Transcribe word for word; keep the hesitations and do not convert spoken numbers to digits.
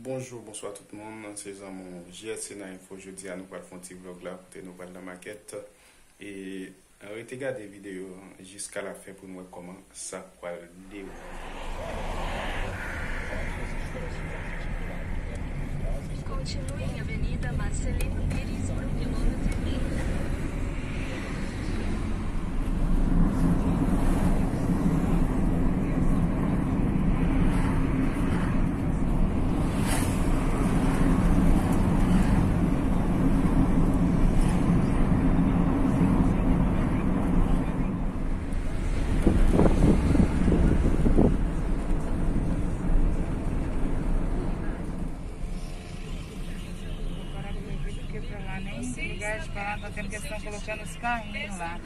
Bonjou, bonswa tout moun, se zanmi w J S C nan Info. Jodi a nou pral fè yon ti vlog la kote nou pral nan makèt. E rete gade videyo an jiska la fen pou n wè kòman sa pral dewoule. Continue em Avenida Marcelino Pires por kilómetro e meio. Para de beber, que para la nena, que ya es para no tener que estar colocando os carrinhos lá.